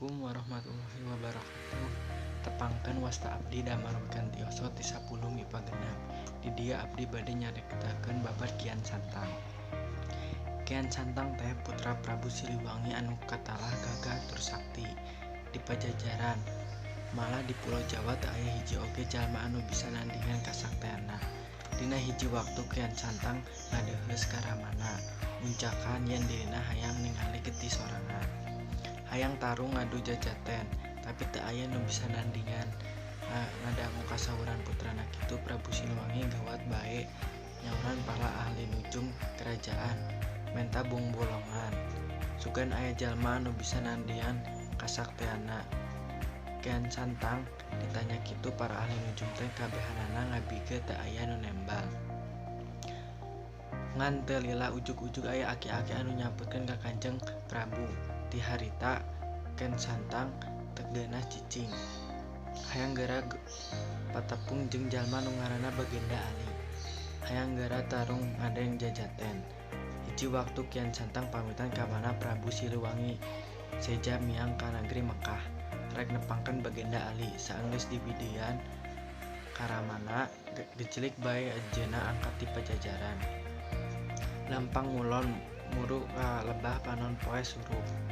Assalamualaikum warahmatullahi wabarakatuh. Tepangkeun wasta abdi Damar Wikantioso ti 10 MIPA 6. Di dieu abdi bade nyaritakeun babar Kian Santang. Kian Santang teh putra Prabu Siliwangi anu katalah gagah tur sakti di Pajajaran. Malah di Pulo Jawa teu aya hiji oge jalma anu bisa nandingan kasakteanna. Dina hiji waktu Kian Santang ngadeuheus ka ramana, uncakan yen dirina hayang ningali getih sorangan. Hayang tarung ngadu jajaten, tapi teu aya nu bisa nandingan. Ngadangu kasauran putrana kitu, Prabu Siliwangi gawat bae nyauran para ahli nujum kerajaan menta bongbolongan. Sugan aya jalma anu bisa nandingan kasakteanna. Kian Santang ditanya kitu, para ahli nujum teh kabehanana ngabige teu aya nu nembal. Ngan teu lila ujug-ujug aya aki-aki anu nyampurkeun ka Kanjeng Prabu. Ti harita Kian Santang teu geunah cicing. Hayang geura patepung jeung jalma nu ngaranna Baginda Ali. Hayang geura tarung ngadeng jajaten. Hiji waktu Kian Santang pamitan ka mana Prabu Siliwangi seja miang ka nagri Mekah rek nepangkeun Baginda Ali. Saenggeus dibidian karamana gecelik bae anjeunna angkat ti Pajajaran. Lempang ngulon muru ka lebah panon poe surup.